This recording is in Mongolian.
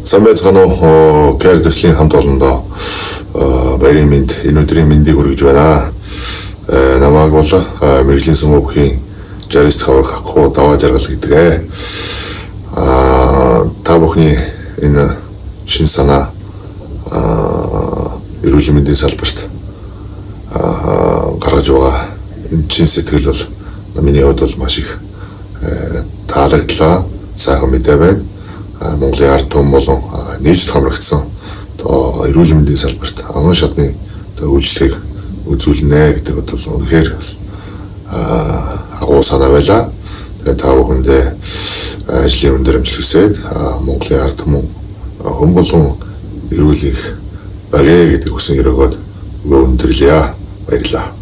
Сайн байцгаана уу? Кэр төслийн хамт олондоо баярын мэнд, энэ өдрийн мэндийг хүргэж байна. Намайг бол мэргэжлийн сүм бүхийн 69 дахь аварга Хакхуу Даваа Жаргал гэдэг. Та бүхний энэ шин санаа эрүүл мэндийн салбарт гаргаж байгаа энэ чин сэтгэл бол миний хувьд бол маш их таалагдлаа. Сайхан мэдээ байна. Монголын ард түмэн болон нийтэд хамрагдсан одоо эрүүл мэндийн салбарт анхан шатны одоо үйлчлэгийг үзүүлнэ гэдэг бол үнэхээр агуу санаа байлаа. Тэгээд та бүхэндээ ажлын өндөр амжилт хүсээд, Монголын ард түмэн хүн болгон эрүүл их багэ гэдэг хүсэн ерөөгөөд өгөө өндөрлөе. Баярлалаа.